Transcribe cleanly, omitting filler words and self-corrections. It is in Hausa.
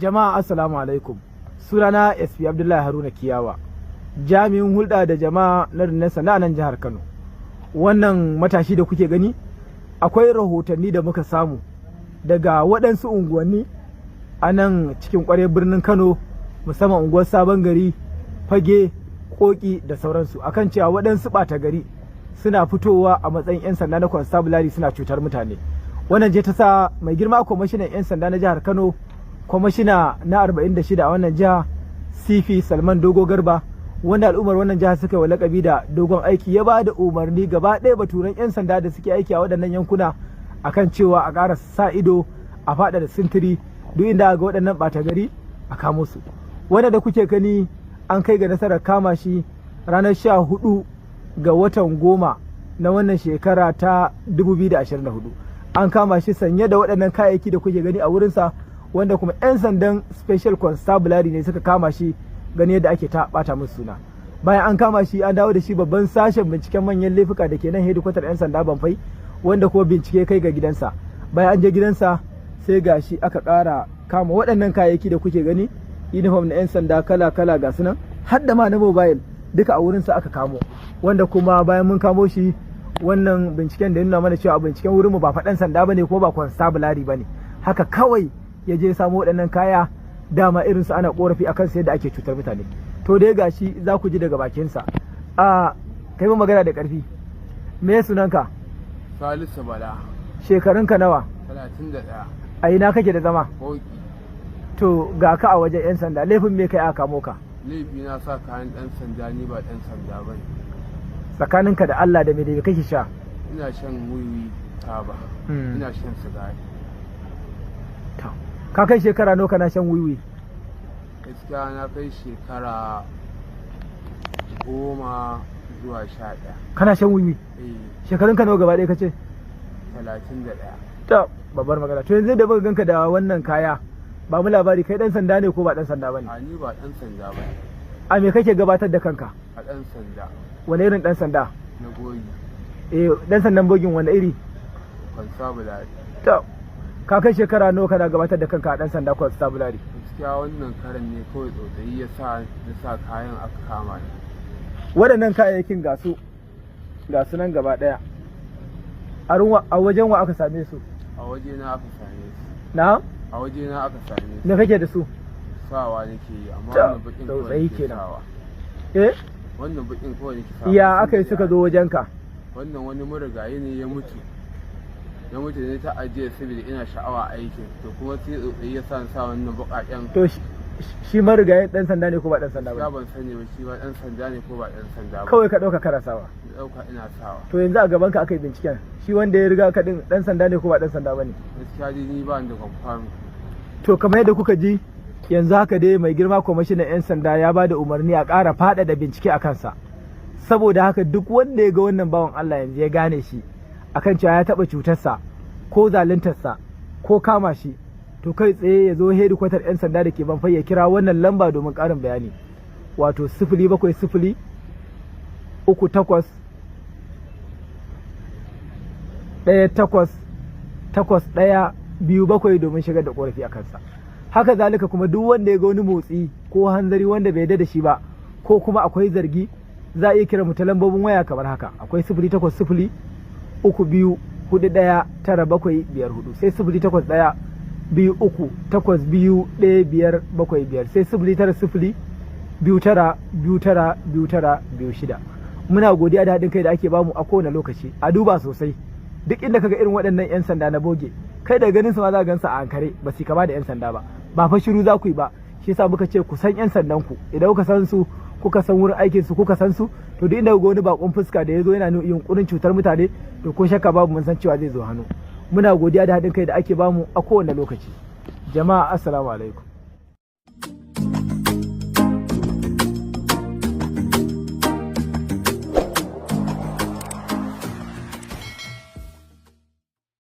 Jama'a, assalamu alaikum. Sunana SP Abdullahi Haruna Kiyawa, jami'in hulɗa da jama'a na rundunar sanda nan jihar Kano. Wannan matashi da kuke gani, akwai rahotanni da muka samu daga waɗansu unguwanni a nan cikin ƙwaryar birnin Kano, musamman unguwar Sabon Gari, Fage, Koki da sauransu, akan cewa waɗansu ɓata gari suna fitowa a matsayin 'yan sanda na constabulary suna cutar mutane. Wannan je ta sa mai girma kwamishinan 'yan sanda na jihar Kano, kwamishina na 46 a wannan jiha, CP Salman Dogo Garba, wanda al'ummar wannan jiha suka yi wa lakabi da Dogon Aiki, ya ba da umarni gaba ɗaya baturan 'yan sanda da suke aiki a waɗannan yankuna akan cewa a ƙara sa ido, a faɗa da sintiri, duk inda ga waɗannan ɓata gari a kamo su. Wanda da kuke gani, an kai ga nasarar kama shi ranar 14 ga watan 10 na wannan shekara ta 2024. An kama shi sanye da waɗannan kayayyaki da kuke gani a wurinsa, wanda kuma 'yan sandan special constabulary ne suka kama shi gani yadda ake ta bata musu suna. Bayan an kama shi, an dawo da shi babban sashen binciken manyan laifuka da ke nan hedikwatar 'yan sanda Banfai, wanda kuma bincike kai ga gidansa. Bayan an je gidansa, sai ga shi aka ƙara kama waɗannan kayayyaki da kuke gani, uniform na 'yan sanda kala kala, ga sunan, har da ma na mobile, duka a wurinsa aka kamo. Wanda kuma bayan mun kamo shi, wannan binciken da ya nuna mana cewa binciken wurinmu ba faɗan sanda bane kuma ba constabulary bane, haka kawai ya je samo waɗannan kaya. Dama irinsu ana korafi akan yadda ake cutar mutane. To dai gashi, za ku ji daga bakinsa. A kai mu magana da ƙarfi. Me sunanka? Salisu Bala. Shekarunka nawa? 31. A ina kake da zama? Koki. To ga ka a wajen 'yan sanda, laifin me kai aka kamo ka? Laifi na sa kayan ɗan sanda, ni ba ɗan sanda ba ne. Tsakaninka da Allah, da me da me kake sha? Ina shan wiwi, taba. Ina shan sigari. To, ka kai shekara nawa kana shan wiwi? Gaskiya na kai shekara 10 zuwa 11. Kana shan wiwi? Eh. Shekarunka nawa gaba ɗaya kace? 31. To, babbar magana. To yanzu da muka ganka da wannan kaya, ba mu labari, kai dan sanda ne ko ba dan sanda bane? A, ni ba ɗan sanda ba ne. A me kake gabatar da kanka? A ɗan sanda. Wani irin dan sanda? Na bogi. Eh, dan sandan bogin wani iri? Constabulary. To, ka kai shekara nawa kana gabatar da kanka a dan sanda constabulary? Gaskiya wannan karan ne kawai tsautsayi ya sa na sa kayan aka kama ni. Waɗannan kayayyakin, ga su nan gaba ɗaya, a wajen wa aka same su? A waje na aka same su. Na? A waje na aka same su. Me kake da su? Sawa nake yi, amma Ta, wannan bakin kawai tsautsayi nake kenan. sawa. Eh. Wannan bakin kawai nake sawa. Ya aka yi suka zo wajenka? Wannan wani marigayi ne ya mutu, ya mutu ne ta ajiye saboda ina sha'awa aikin, to kuma sai tsautsayi ya sa na sa wannan baƙaƙen. To shi marigayin dan sanda ne ko ba dan sanda Ya ba? Ban sani ba, shi ba ɗan sanda ne ko ba ɗan sanda ba. Kawai ka ɗauka kana sawa? Na ɗauka ina sawa. To yanzu a gaban ka aka yi binciken, shi wanda ya riga ka din dan sanda ne ko ba dan sanda ba ne? Gaskiya dai ni ba ni da confirm. To kamar yadda kuka ji, yanzu haka dai mai girma kwamishinan 'yan sanda ya ba da umarni a ƙara faɗaɗa bincike a kansa. Saboda haka duk wanda ya ga wannan bawan Allah yanzu ya gane shi akan cewa ya taɓa cutarsa ko zaluntarsa ko kama shi, to kai tsaye ya zo hedikwatar 'yan sanda da ke Banfai, ya kira wannan lamba domin ƙarin bayani, wato 070 38 18 81 27, domin shigar da korafi a kansa. Haka zalika kuma duk wanda ya ga wani motsi ko hanzari wanda bai yarda da shi ba, ko kuma akwai zargi, za a iya kira mu ta lambobin waya kamar haka. Akwai 08032419754, sai 08123821575, sai 09029292926. Muna godiya da haɗin kai da ake bamu a kowane lokaci. A duba sosai, duk inda kaga irin waɗannan 'yan sanda na boge, kai da ganin su ma za ka gansu a ankare, ba su kama da 'yan sanda ba. Ba fa shiru za ku yi ba, shi yasa muka ce ku san 'yan sandan ku. Idan kuka san su, kuka san wurin aikin su, kuka san su, to duk inda ga wani bakon fuska da ya zo yana yunkurin cutar mutane, to ko shakka babu mun san cewa zai zo hannu. Muna godiya da haɗin kai da ake bamu a kowane lokaci. Jama'a, assalamu alaikum.